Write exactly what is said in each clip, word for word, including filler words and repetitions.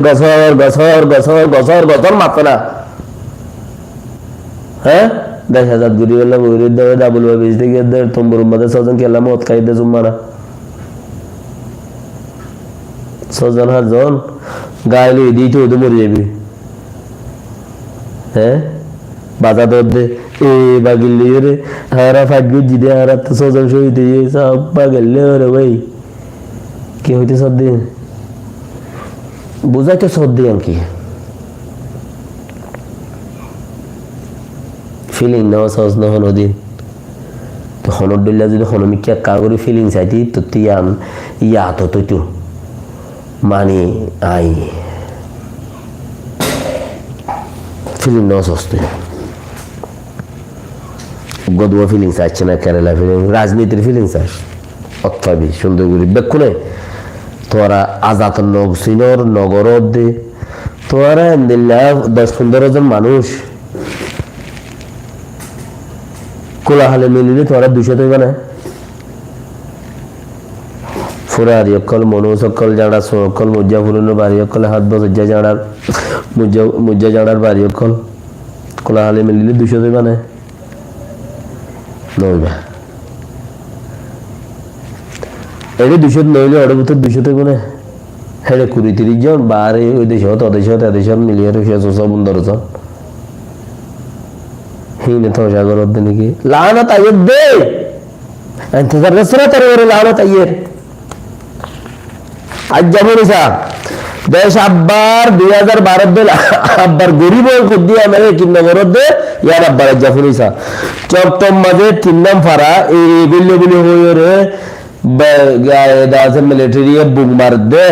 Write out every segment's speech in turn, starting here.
gosór, gosór, gosór, gosór, gosór mató na. Hé? Dec azad gorí bolla boiré de, dabul babis de giyé de, tombur mazé sózon kiyólla mout háiye de zumma na. Sózon hátzon gail óiye de, ite óde mori zaibi. Hé? Baza dór de, e bagil loiyóre, añára fáit goijjí de, añárattú sózon cóhid óiye, sab bagil loiyóre bái. Ki hoitó sódde? Buzáito sódde anki. Feeling no sós no honodin. Te honor dhoilla zodi hono mikká ekka gorí feeling saití, tottí yián, yat óito. Mani, ai. Feeling no sós tui. Godua feelings aiccé na, Kerala feelings, rajnitir feelings aiccé. Otthabi, cúndor gorí. Bekkúne tuáñra azad no sinor, no goródde. Tuáñra endilla doc fundoro zon manúic. Kula hale milile tuáñra duicót óiba na. Furari ókkol, Monus ókkol, Jañçar Suñ ókkol, Muijja Furunor bari ókkol, hát bosojja Jañçar, Muijja, Muijja Jañçar bari ókkol. Kula hale milile duicót óiba na. Noóiba. Eçé duicót noóile, oçé bútore duicót óibo né? Héçe kuri tiríc zon, baáre ói decót, o decót, e decót miliyóre cúndor zon. Híine tomacá goródde né ki? Laánot aiyér dé! Entezar goródde, tar uore laánot aiyér. Aijja fúnisa, dec abbar dui házar baró dé abbar gorib ói hoddí amare kinna goródde, yián abbar aijja fúnisa. Coktor mazé tin nam fara, e, e goillé buli hoiyóre, be, ga-, eda asé militariye bum maredde,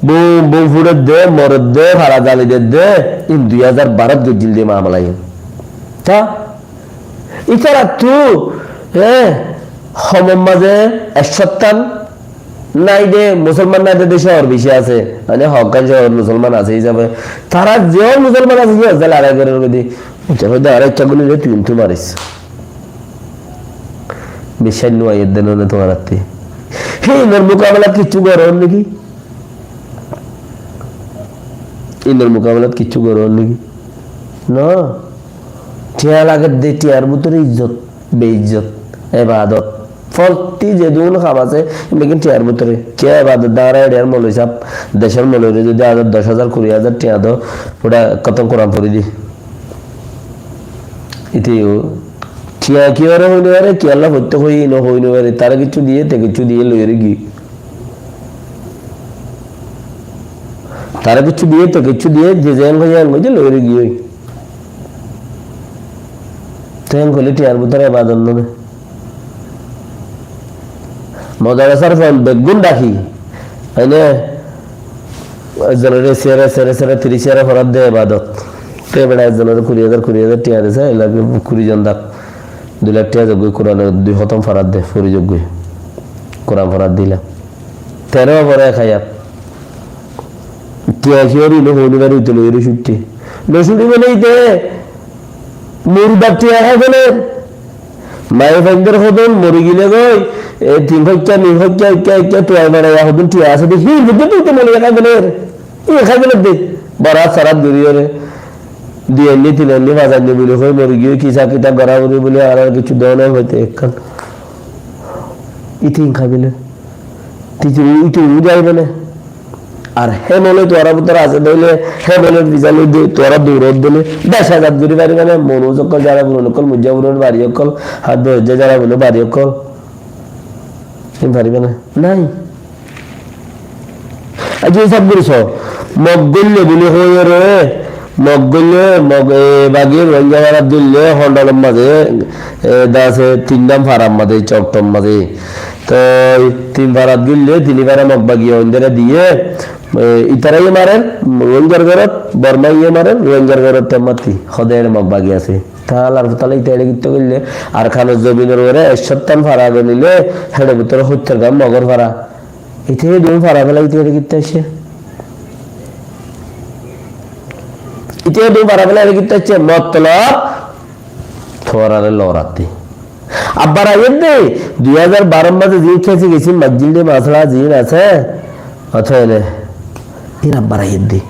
bum, bum fuçedde, moredde, fara zali dedde, in dui házar barót goijjíl de mamala iín. Ta? Ítarattú, e, homor mazé ekcóttan nái de, musolman nái de, de cóor beci asé. Mane, hokkán cóor musolman asé hísabe. Tará ze musolman asé, híyore ze lorai gorer goi de. Aijja hoide, añára ekká guli re, tui intu maris. Biccác no aiyér de no ne tuáñrattú. Hé, inor mukabelat kiccú goron niki? Inor mukabelat kiccú goron niki? No. Tiañ lager de, tiañr bútore izzot, beizzot, ebadot. Fottí zedún ham asé, beggín tiañr bútore. Kiyá ebadot de, añára eriyar moloi sáb, decór moloire zodi añára doc házar, kuri házar tiañ do, fura kótom Kuran fori di. Ite yó, tiañ kiyóre hoi no fare, kiyólla foitte hoi no hoi no fare, tare kiccú diye, te kiccú diye loiyóre giyói. Tare kiccú diye, te kiccú diye, ze zeén hoiye, eén hoiye, loiyóre giyói. Te eén hoile tiañr bútore ebadot no de. Modarasar fuain beggún daki. Aine, ekzonore sere, sere, sere, tiríc sere forar de ebadot. Te bera ekzonore kuri házar, kuri házar tiañ dise, elage kuri zon dak. Dui lak tiañ zogoi, Kuran dui hótom forar de, fori zogoi. Kuran forar dila. Tero fore ek hayat. Tiañ kiyóre no hoi no fare, ite loiyóre cútte. No cútti bole ite murdat tiañ hái feler. Maiyafuaindor hodún mori gile goi, e tin hóikka, ni hóikka, ikka, ikka, tuai mara ya hodún tiañ asé de, hín hodún ite mori hái feler. Hín hái feler de. Barat sarat gori ore. Dui anni, tin anni, fañs anni buli hoi mori giyói, ki sa kita gora gori buli, añárar kiccú dona hoite ekkán. Ite hín hái feler. Titiri uti uti aibe ne. Ar hé mole tuára bútore asé de óile, hé mole fisá loi de, tuára durót dile, dec azad gori fariba ne, Monus ókkol, Jañçar Furun ókkol, Muijja Furun bari ókkol, Haddo Hojja Jañçar Furun bari ókkol. Hín fariba ne? Nai. Aijja hísab gori so, Mog goille buli hoiyóre, Mog goille, Mog, e, bagi Rohingya farat dille, hondolor mazé, e, dase tin nam farar mazé, Coktor mazé. Toi tin farat goille, tini fara Mog bagi oindere diye, e, itara ye marer, Rohingyar gorot, Borma ye marer, Rohingyar gorot te mati, hode ere Mog bagi asé. Talar futala ita ere kitta goille, Arkanor zobinor uore ekcóttan fara gonile, here bútore hóttor gan Mogor fara. Ite dun fara fela, ite ere kitta aiccé? Ite dun fara fela ere kitta aiccé? Motolob tuárare loratte. Abbar aiyér de, dui házar baró mazé ziín kesi gesi majjil de masala ziín asé, otó ene, ín abbar aiyér de.